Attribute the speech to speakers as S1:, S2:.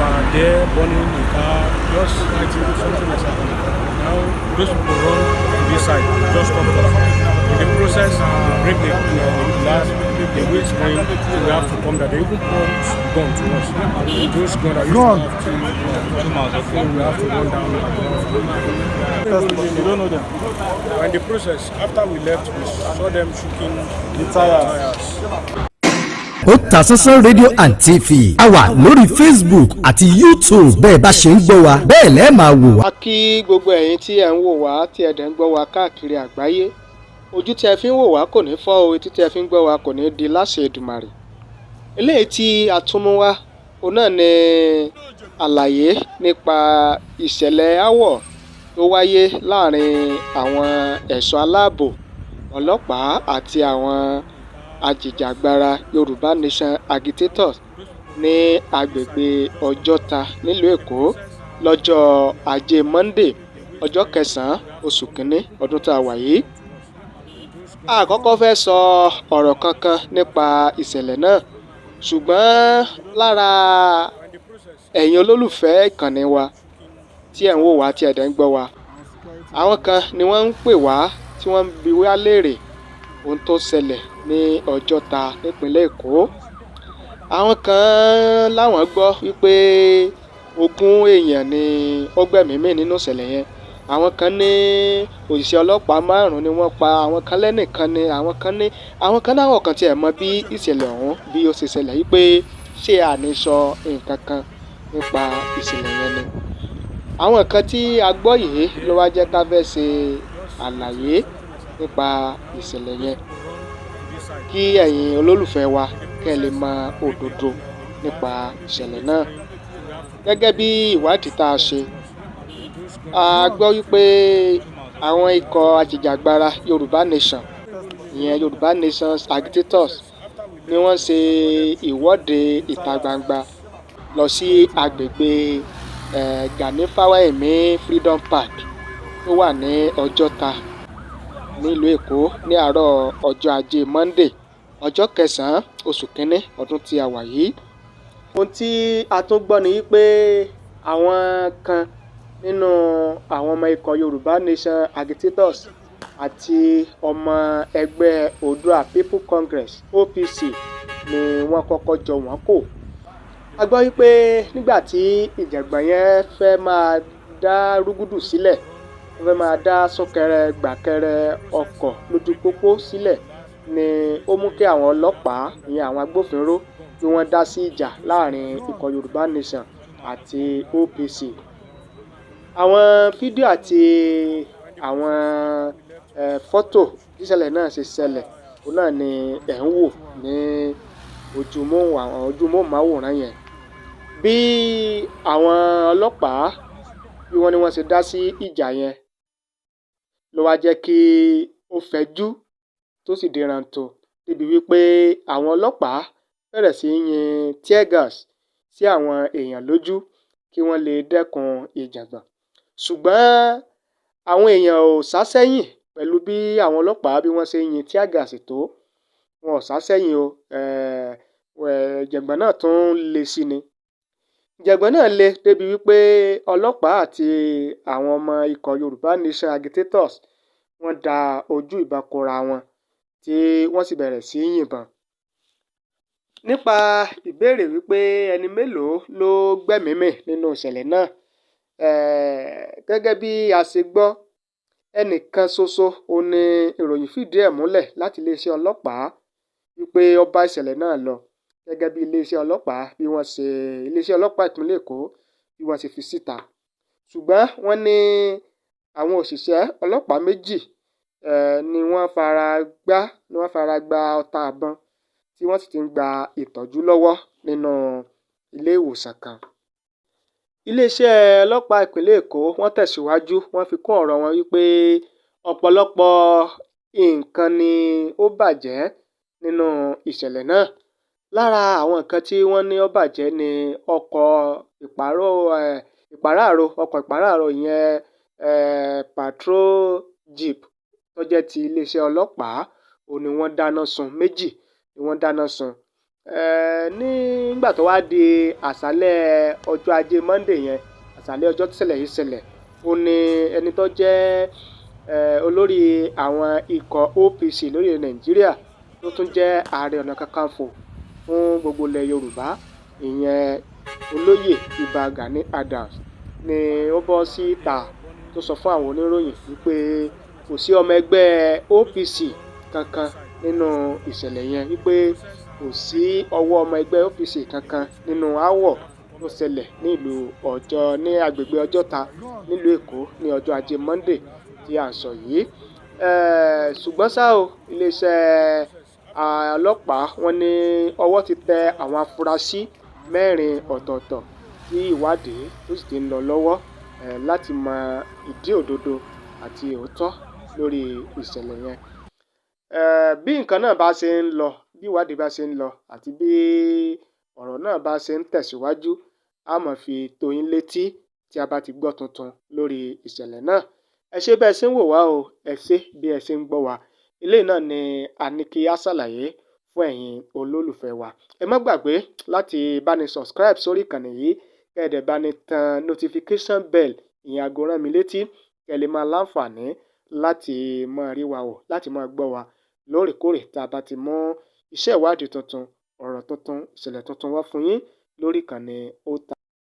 S1: Were there burning a car, just like something like that. Now those people run to this side, just stopped us. In the process, they break the glass, the windscreen, so we have to come down. They even pour gun to us. Those gun that used
S2: Gun?
S1: To have two, so we have to run down.
S2: You don't know them.
S1: In the process, after we left, we saw them shooting
S2: The tires.
S1: Tires.
S3: Otasansan Radio and TV, a wà lórí Facebook àti YouTube. Bẹ́ẹ̀ bá ṣe ń gbọ́ wa, bẹ́ẹ̀ lẹ́ẹ̀ máa wò wá.
S4: A kí gbogbo ẹ̀yin tí ẹ̀ ń wò wá, tí ẹ̀ dẹ̀ ń gbọ́ wa káàkiri àgbáyé. Ojú tí ẹ fi ń wò wá kò ní fọ́ o, etí tí ẹ fi ń gbọ́ wa kò ní di láṣẹ Èdùmàrè. Eléyìí tí a tún mú wá, òun náà ni àlàyé nípa ìṣẹ̀lẹ̀ aáwọ̀ tó wáyé láàrin àwọn ẹ̀ṣọ́ aláàbò ọlọ́pàá àti àwọn ajìjàgbara Yorùbá Nation agitators ní agbègbè Ọjọ́ta nílùú Èkó lọ́jọ́ Ajé Monde, ọjọ́ kẹsàn-án oṣù kínní ọdún tá a wà yìí. A kọ́kọ́ fẹ́ sọ ọ̀rọ̀ kankan nípa ìṣẹ̀lẹ̀ náà, ṣùgbọ́n lára ẹ̀yin olólùfẹ́ ìkànnì wa tí ẹ̀ ń wò wá, tí ẹ̀ dẹ̀ ń gbọ́ wa, àwọn kan ni wọ́n ń pè wá, tí wọ́n ń bi wá léèrè ohun tó ṣẹlẹ̀ ní Ọjọ́ta nípínlẹ̀ Èkó. Àwọn kan láwọn gbọ́ wípé 20 èèyàn ni ó gbẹ́mìí mì nínú ìṣẹ̀lẹ̀ yẹn. Àwọn kan ní òṣìṣẹ́ ọlọ́pàá márùn-ún ni wọ́n pa. Àwọn kan lẹ́nìkan ni àwọn kan ní, àwọn kan náà kan tiẹ̀ mọ bí ìṣẹ̀lẹ̀ ọ̀hún bí ó ṣe ṣẹlẹ̀, wípé ṣé àní sọ nǹkan kan nípa ìṣẹ̀lẹ̀ yẹn ni. Àwọn nǹkan tí a gbọ́ yìí ló wá jẹ́ ká fẹ́ ṣe àlàyé nípa ìṣẹ̀lẹ̀ yẹn, kí ẹ̀yin olólùfẹ́ wa kẹ́ ẹ lè mọ òdodo nípa ìṣẹ̀lẹ̀ náà. Gẹ́gẹ́ bí ìwádìí tá a ṣe, a gbọ́ wípé àwọn ikọ̀ ajìjàgbara Yorùbá Nation, ìyẹn Yorùbá Nation agitators, ni wọ́n ṣe ìwọ́de ìta gbangba lọ sí agbègbè Gani Fawehinmi Freedom Park tó wà ní Ọjọ́ta nílùú Èkó ní àárọ̀ ọjọ́ Ajé Monde, ọjọ́ kẹsàn-án oṣù kínní ọdún tí a wà yìí. Ohun tí a tún gbọ́ ni wípé àwọn kan nínú àwọn ọmọ ikọ̀ Yorùbá Nation agitators àti ọmọ ẹgbẹ́ Oòduà People Congress, OPC, ni wọ́n kọ́kọ́ jọ wọ́n kò. A gbọ́ wípé nígbà tí ìjàngbọ̀n yẹn fẹ́ máa dá rúgúdù sílẹ̀, wọ́n fẹ́ máa dá súnkẹrẹ gbàkẹrẹ ọkọ̀ lójú pópó sílẹ̀, ni ó mú kí àwọn ọlọ́pàá, ìyẹn àwọn agbófinró, kí wọ́n dá sí ìjà láàrin ikọ̀ Yorùbá Nation àti OPC. Àwọn fídíò àti àwọn fọ́tò bí ìṣẹ̀lẹ̀ náà ṣe ṣẹlẹ̀, òun náà ni ẹ̀ ń wò ní ojú móhùnmáwòrán yẹn. Bí àwọn ọlọ́pàá bí wọ́n ní wọ́n ṣe dá sí ìjà yẹn ló wá jẹ́ kí ó fẹjú tó sì di rántó, débi wípé àwọn ọlọ́pàá bẹ̀rẹ̀ sí í yin tear gas sí àwọn èèyàn lójú kí wọ́n lè dẹ́kun ìjàngbọ̀n. Ṣùgbọ́n àwọn èèyàn ò sá sẹ́yìn. Pẹ̀lú bí àwọn ọlọ́pàá bí wọ́n ṣe ń yin tear gas tó, wọn ò sá sẹ́yìn o. Ìjàngbọ̀n náà tún le sí ni. Ìjàngbọ̀n náà le débi wípé ọlọ́pàá àti àwọn ọmọ ikọ̀ Yorùbá Nation agitators, wọ́n da ojú ìbọn kọra wọn, tí wọ́n sì bẹ̀rẹ̀ sí í yìnbọn. Nípa ìbéèrè wípé ẹni mélòó ló gbẹ́mìí mì nínú ìṣẹ̀lẹ̀ náà, gẹ́gẹ́ bí a ṣe gbọ́, ẹnìkan ṣoṣo òun ní ìròyìn fìdí ẹ̀ múlẹ̀ láti iléeṣẹ́ ọlọ́pàá wípé ó bá ìṣẹ̀lẹ̀ náà lọ, gẹ́gẹ́ bí iléeṣẹ́ ọlọ́pàá bí wọ́n ṣe, iléeṣẹ́ ọlọ́pàá ìpínlẹ̀ Èkó bí wọ́n ṣe fi síta. Ṣùgbọ́n wọ́n ní àwọn òṣìṣẹ́ ọlọ́pàá méjì ni wọ́n fara gbá, ni wọ́n fara gba ọta ìbọn, tí wọ́n sì ti ń gba ìtọ́jú lọ́wọ́ nínú ilé ìwòsàn kan. Iléeṣẹ́ ọlọ́pàá ìpínlẹ̀ Èkó, wọ́n tẹ̀síwájú, wọ́n fi kún ọ̀rọ̀ wọn wípé ọ̀pọ̀lọpọ̀ nǹkan ni ó bàjẹ́ nínú ìṣẹ̀lẹ̀ náà. Lára àwọn nǹkan tí wọ́n ní ó bàjẹ́ ni ọkọ̀ ìpàráàrò, ọkọ̀ ìpàráàrò, ìyẹn patrol jeep tó jẹ́ ti iléeṣẹ́ ọlọ́pàá, òun ni wọ́n dáná sun, méjì ni wọ́n dáná sun. Nígbà tó wá di àṣálẹ́ ọjọ́ ajé Monday yẹn, àṣálẹ́ ọjọ́ tí ìṣẹ̀lẹ̀ yìí ṣẹlẹ̀, ó ní ẹni tó jẹ́ olórí àwọn ikọ̀ OPC lórílẹ̀ Nàìjíríà, tó tún jẹ́ Ààrẹ Ọ̀nà Kakanfò fún gbogbo ilẹ̀ Yorùbá, ìyẹn Olóyè Ìbà Gani Adams, ni ó bọ́ síta tó sọ fún àwọn oníròyìn wípé kò sí ọmọ ẹgbẹ́ OPC kankan nínú ìṣẹ̀lẹ̀ yẹn, wípé kò sí ọwọ́ ọmọ ẹgbẹ́ OPC kankan nínú aáwọ̀ tó ṣẹlẹ̀ ní ìlú Ọjọ́, ní agbègbè Ọjọ́ta nílùú Èkó ní ọjọ́ ajé Monday tí à ń sọ yìí. Ṣùgbọ́n ṣá o, iléeṣẹ́ ọlọ́pàá wọ́n ní ọwọ́ ti tẹ àwọn afurasí mẹ́rin ọ̀tọ̀ọ̀tọ̀, tí ìwádìí tó sì ti ń lọ lọ́wọ́ láti mọ ìdí òdodo àti òótọ́ lórí ìṣẹ̀lẹ̀ yẹn. Bí nǹkan náà bá ṣe ń lọ, bí ìwádìí bá ṣe ń lọ àti bí ọ̀rọ̀ náà bá ṣe ń tẹ̀síwájú, a máa fi tó yín létí tí a bá ti gbọ́ tuntun lórí ìṣẹ̀lẹ̀ náà. Ẹ ṣé bẹ́ẹ̀ ṣe ń wò wá o, ẹ ṣé bí ẹ ṣe ń gbọ́ wa. Eléyìí náà ni a ní kí a ṣàlàyé fún ẹ̀yin olólùfẹ́ wa. Ẹ má gbàgbé láti bá ní subscribe sórí ìkànnì yìí, kẹ́ ẹ dẹ̀ bá ní tan notification bell, ìyẹn aago rán mi létí, kẹ́ ẹ lè máa láǹfààní láti máa rí wa wò, láti máa gbọ́ wa lóòrèkóòrè tá a bá ti mú iṣẹ́ ìwádìí tuntun, ọ̀rọ̀ tuntun, ìṣẹ̀lẹ̀ tuntun wá fún yín lórí ìkànnì Ota.